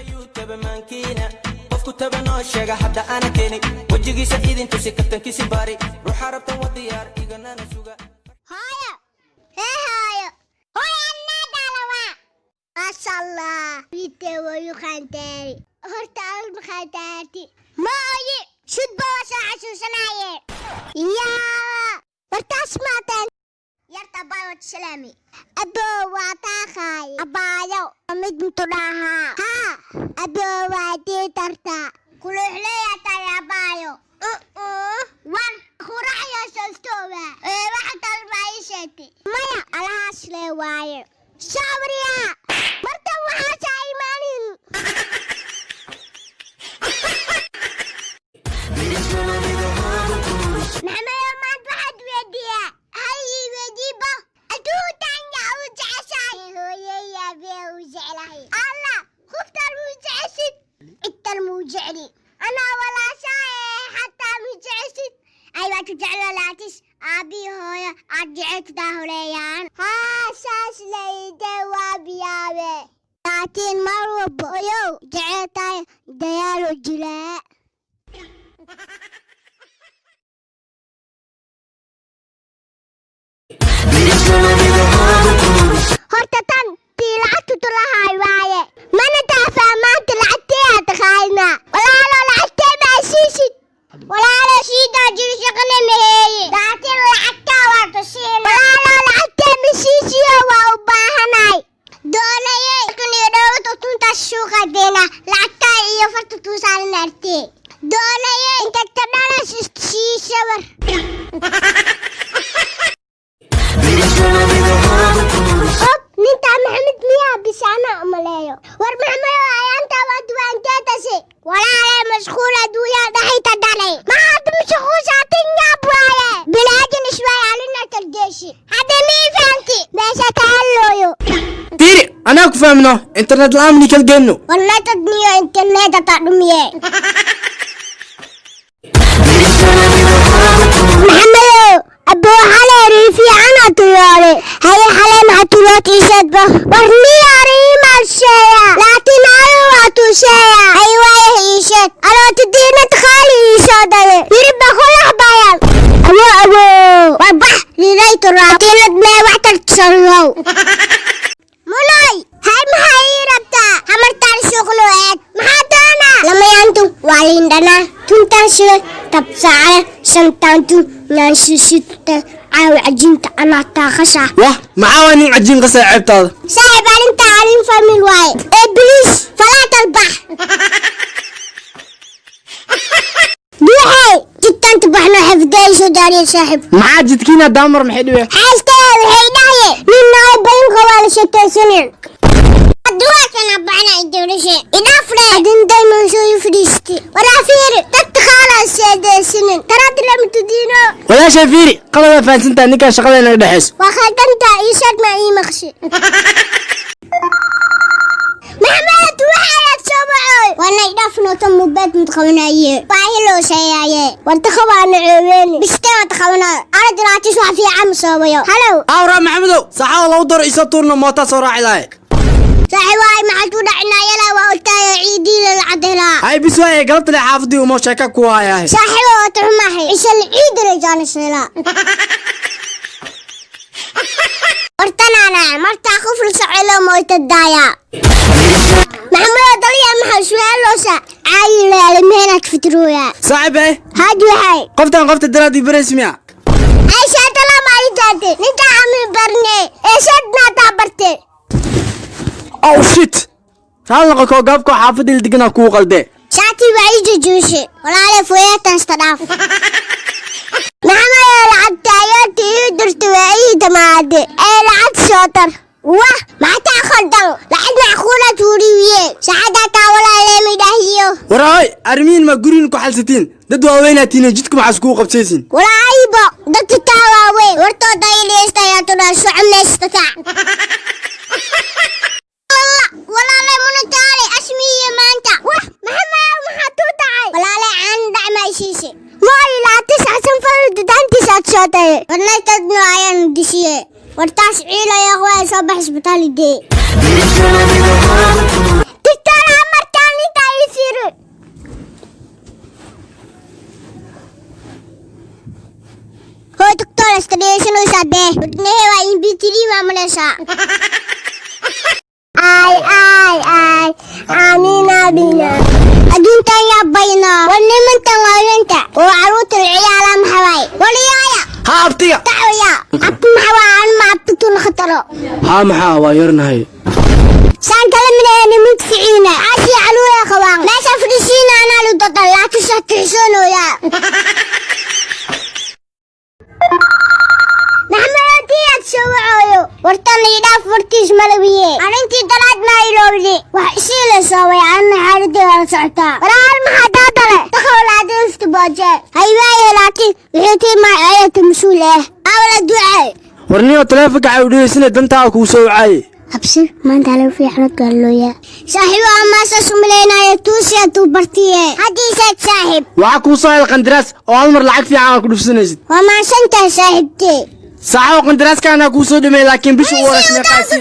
Ayuu tabamankiina qofku taba noo sheega hadda ana keeni wejigiisa idin tusi kabtankiisi baari ruuxa rabtan wa diyaar iganana suga. Hooyo, hee hooyo, hooyo, annaadalawa maasha Allah wiite wayu qaantaari horta awal maqaantaarti ma oyi shudba waa soo xasuusanaaye yaa wartaas maateen yarta abaayo waad salaami aboo waa taaqaay abaayo mid mutudhahaa haa aboo waa tii tarta kuluxleeyaa tahay abaayo war quraxyo sostooba ee waxa talbaa ii sheegtay maya alahaas lee waaye sabriya marta waxaasaa imaanin. Maxamedow maanta waxaad weydiiyaa hal ii weydiibo adduuntan yaa u jeceshahay hooyey aabee u jeclahay alla qoftaan muu jecesid intan muu jecli anaa walaashaa ee xataa muu jecesid ay waad ku jeclo laatis aabii hooyo aad jeceltadaa horeeyaan haa saas layde waa biyaabe laakiin mar walba oyow jecel tahay dayaalo jiraa. Horta tan tii lacagtu tulahay waaye mana taafaa maanta lacagtee aad taqaanaa walaalo lacagtee maa siisid walaalo siidaa jiri shaqana maheeye laakiin lacagtaa waa tusiina walaalo lacagtee ma siisiyo waa u baahanahay doonaye kun iyo dhowrta tuntaas suuqa deena lacagtaa iyo farta tuusaaran artee doonaye inta tadhalas sii sawir. Hop, nintaa Maxamed miyaa bisaana umaleeyo war Maxamedo ayaantaa waa duwaanteetasi walaalay mashquul adduunyaa dhaxayta dhalay maxaad mashquulsaatin yaab waaye bilaajin ishwaay alina tarjeeshi hadda mii fahanti meesha ka hadlooyo. Fiiri, anaa ku fahmno internet la'aan mani kala geenno. Warnatadniyo internet ata dhumiye Maxamedow abuu xalay riifiicana tuyoole haye xalay maxa tuyoot iiseedba war niyaariimalsheeya laakiin ayu waa tusheeya hay waayah iisheed alootadiinad qaali iisoo dale yiriba kulax bayan awo awo warbax liilayturaatiinad mee wax tartisanlow munay hay maxaa ii rabtaa hamartaan suuqno aad maxaa doonaa lamayaantu waa liindhanaa tuntaan shilay tabsaare shantaantu naanshisita caawa cajiinta anaa taaqasha. Wah, maxaa waa nin cajiin qasay ceebtaada? Saaxib arrintaa arrin famil waaye ee biliis falaa talbax duuxay jidtaanta baxno xifdeey soo daariya saaxib. Maxaa jidkiina daamar maxay dhibe? Xaastee waxay dhahaye nin naay badan qabaa la sheekaysanin aduwaakana bacna idowlashe idhaafle adin dayman soo fadhiisti waraa fiiri dadka qaala seedeysinin taraadi lama tudiino. Walaashaa fiiri, qaladaa fahansantaha ninkaa shaqada inaga dhexayso. Waa khaldantaa ii sheeg ma ii maqshi Maxamed waxaad soo baxoy waana idhaaf noota mubeed mid qabanaye baahi loo sheeyaye warta qabaana ceeweeni bistee wata qabanaa ana diraatis wax fiican ma soobayo halow. Awra Maxamedow saxaada lagu daro isoo tuurno mootaa soo raaci lahay. Saaxiib waay maxaad u dhacinaa yalaa waa ogtahay ciidii la cadelaa. Hay bis waaye galabta le xaafadii umo sheeka ku hayahay. Saaxiib waa tuxumahay isal ciidi la jaanisnila wartanaana martaa quful socelo mooyta daaya Maxamed daliya maxaa su'aaloosa caayila alimeenaad fitrooya. Saaxiib eh. Haadi waxay qoftan qofta daraad ii baraysa miya? Aisha tala ma ii jaate ninka ami barne eeshad naataa barte. Oh shit, raal noqo koo gaabkoo xaafadii la deganaa kugu qaldee. Shaati waa ii jujuushe walaale fooyatan iska dhaaf Maxamed lacagta ayoorta ii dirta waa ii damaade ee lacag soo tar wah maxaa khaldan lacag macquula tuuriwiye saacaddaa taa walaale midhahiyo. Waraay arrimihiin ma guriin ku xalsatiin dad waaweynaatiin jidka maxaa iskugu qabsaysiin? Walaayibo dadka taa waaweyn wartooda ileystayaa tudhaa socomeystata walaale munataale asmiye maanta wah Maxamed maxaa tuu dhacay walaale aan dhacma ishiise ma ilaa tisca sanfal dudaantiisaad soo taye warnaytadno ayaan disiye wartaas ciilaya waa soo bax isbitaal idee digtoora marta. Nehe waa MP3 maamulaysaa. Ay ay ay, amina bina. Adduuntan yaa bayna. War nimantan waaweynta oo carruurta la ciyaara maxaa waaye? Waliyaaya. Haa, abtiga. Tacwaya. Abti maxaa waaye? Anma abtitun khataro. Haa, maxaa waa yarnahay. Saan kala minaya nimanka ficiina. Caasi caluuya qabaan. Meesha fadhisiina anaa lu dadan laakiin soo tixsoonooya. Maxamed tiyaad soo wacooyo. Wartan idhaaf wartiis malawiye. Arrintii dalaad maa ilowdi. Wax isii la soobay anna xaaladii waa la socotaa. Walaal maxaa daadale? Takhawlaada ifti booje. Haywaaye laakiin wixii tii maa ayata mas-uul ah. Awla ducee. Warniyo taleefonka waxay u dhigeysana dantaa kuu soo wacaaye. Habsi maanta lagu fiican gaalooya. Saaxiibo amaasa sumleynaya tuusiya tuu bartiye. Haddii saad saaxiib. Waxaa kuu soo hel qandaraas oo hal mar lacag fiican aad ku dhufsanaysid. Waa mahadsantahay saaxiibtee. Saaxibo, qandaraaskaana kuu soo dhameeyay, laakiin bisha ugu horeysa meeqaasi?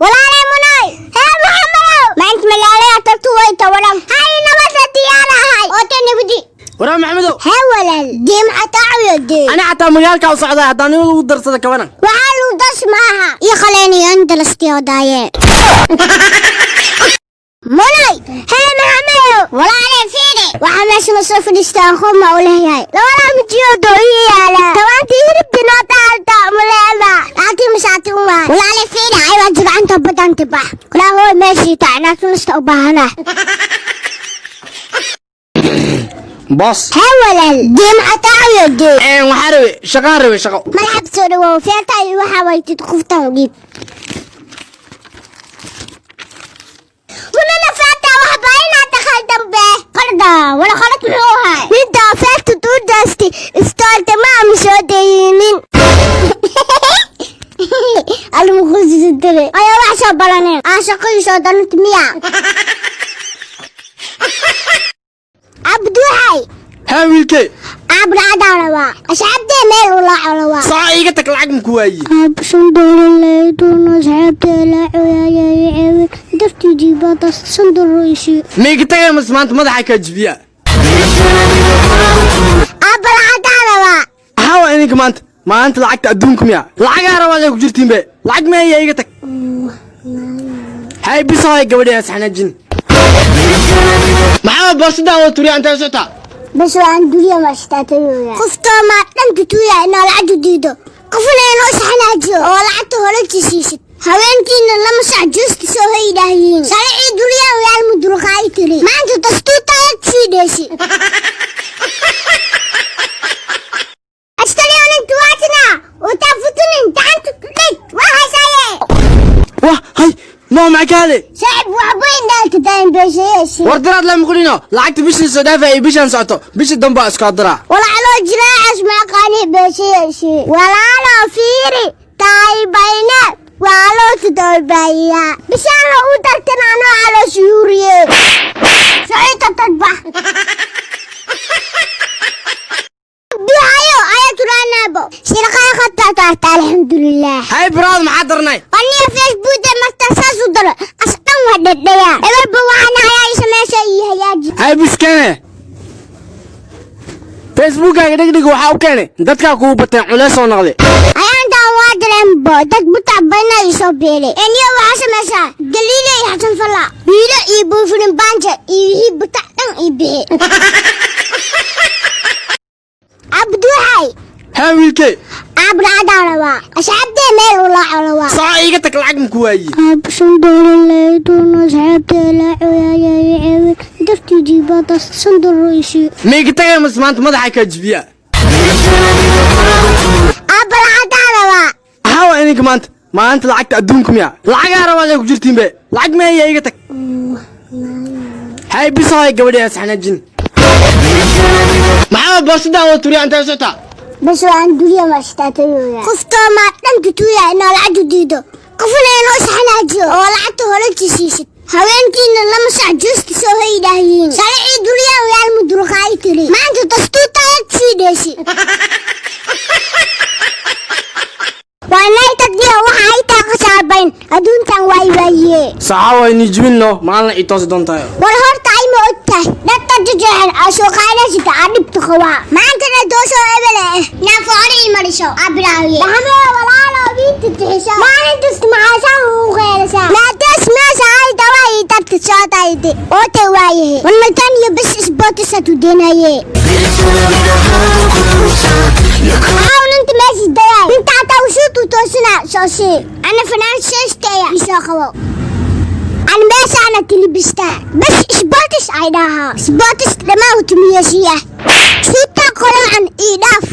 Walaalay munay hee Maxamedow, maanta magaalada tagtu way tawaran hay nabada diyaarahay oo tanibudi. Waraa Maxamedow. Hee walaal, dee maxaa taacawiyo dee? Ani xataa magaalkaa u socdaa, haddaan nin lagu darsada kabanan. Waxaa lagu das maaha ii qaleynayo inta lastiodaaye. Munay hee Maxamedow, walaalay fiiri, waxaa meesha la soo fadhiistaa aqoon ma u leeyahay labadaa mijiyoodo ii yaala tawaantii hilibti noo taalta muleema laakiin masaati u waay. Walaalay fiiri, ay waa jigcanta badanta bax walaa hooy meeshii tacnaa tunista u baahana. Boos. Hee walaal, dee maxaa taacawiyo dee? Waxaa rabe shaqaan, rabe shaqo. Marxab, soo dhawow. Feerta iyo waxaa waytid qoftan u dhiib munana faata waxba inaad dakal dambe qarda wala qalad muxuu ahay midda feerta duudaasti istoorta ma ama soo dayinin almukhusisatire ayaa wax soo baraneen aan shaqadii soo danant miya Abduxay. Haa wiilkey. Abdacadaan rabaa asxaabtee meel u laaco rabaa. Saaca iiga tag, lacag maku waaye. Shan doolar leedoona asxaabtee laacoyaayay dartii jiibada shan doolar isi. Ma iga tagay mas maanta madaxa kaa jibiyaa? Abba lacagtaa rabaa. Maxaa waa idinka maanta lacagta adduunka miya? Lacagaa rabaad ay ku jirtiin be, lacag meeya? Iga tag. Hay bisahay gabadhi saxnaajin. Maxaa boorsadan waa turiya? Intee socotaa? Bas waan duriya maashtaatayoya qoftoo maa dhanka tuuya inaa lacagtu diido qofna inoo saxnaajiyo oo lacagta holantii siisid haweenkiina lama sac juusta soo hoydhaahiin salicii duriyaan wayaalmu durqaayi tiri maanta dastuutaayad sii dheesi ashtalionin tuwaatina utafutunin gacanta kudhig waa haysaye. Wah hay moo maxaa ka hadlay? Saaxib waxba indhaha kadayn beeshayeesi. War daraad lama qulino lacagta bishii soo dhaafa ay bishaan socoto, bishii dambe isku diraa. Walaaloo jiraacaas maaqaani beeshayeesi. Walaaloo fiiri taybayne waaloo tudoobayaa bishaan u dartan anoo caloosh yuuriye socita tadbax duhayo ayaa turaanaabo shirqaa khataa taarta alxamdulilah. Hay baraad, maxaa darnay? Aniga Facebook marka saas u daro asdhan waa dhadhayaa eberba waxaan hayaa meesha iyo hagaaji. Hay biskene, Facebookkaaga dhegdheg waxaa u keenay dadkaa kugu bateen culeys oo noqday. Ayaantan waa dareenbo dad butac badana isoo beelay eniyo waxaa samaysaa galiile iyo Xasan Falla wiilo iyo buufinin baanja iyo wixii butac dhan iyo bixi. Abduxay. Haa wiilkey. Abdacadaan rabaa asxaabtee meel u laaco rabaa. Saaca iiga tag, lacag maku waaye. Shan doolar leedoona asxaabtee laacoyaayay dartii jiibada shan doolar isi. Ma iga tagay mas maanta madaxa kaa jibiyaa? Abba lacagtaa rabaa. Maxaa waa idinka maanta lacagta adduunka miya? Lacagaa rabaad ay ku jirtiin be, lacag meeya? Iga tag. Hay bisahay gabadhi saxnaajin. Maxaa boorsadan waa turiya? Intee socotaa? Bas waan duriya maashtaatayoya qoftoo maa dhanka tuuya inaa lacagtu diido qofna inoo saxnaajiyo oo lacagta holantii siisid haweenkiina lama sac juusta soo hoydhaahiin salicii duriyaan wayaalmu durqaayi tiri maanta dastuutaayad sii dheesi waanaytadniyo waxa ay taa khasaabayn adduuntan waay waaye. Saxa waa ini jibinno maalina ii toosi doontayo. War horta ay ma og tahay dhadka jejeexan. Bixin aa soo qaadasita aa dhibta qabaa. Maantana doosoo ebele eh. Naafoori ii mariso. Aa bilaawiye. Dhahamee walaalo biinta tixisa. Maalintas maxaasaa ugu qeelasaa. Naataas meesha ay dawaa ii tabta soo taayte. Oote waayahe. Wanmaltan iyo bis isbootisa tudenaye. Aaw ninta meesha dayay. Ninta hataa ushuutu toosina soosi. Ana fanaan sheeshtaya. Isoo qabo. Ana meesha ana tilibistaa. Bas isbootis ay dhahaa. Isbootis dhammaan utumiyesiya. Shuuta qoloocan ii dhaaf.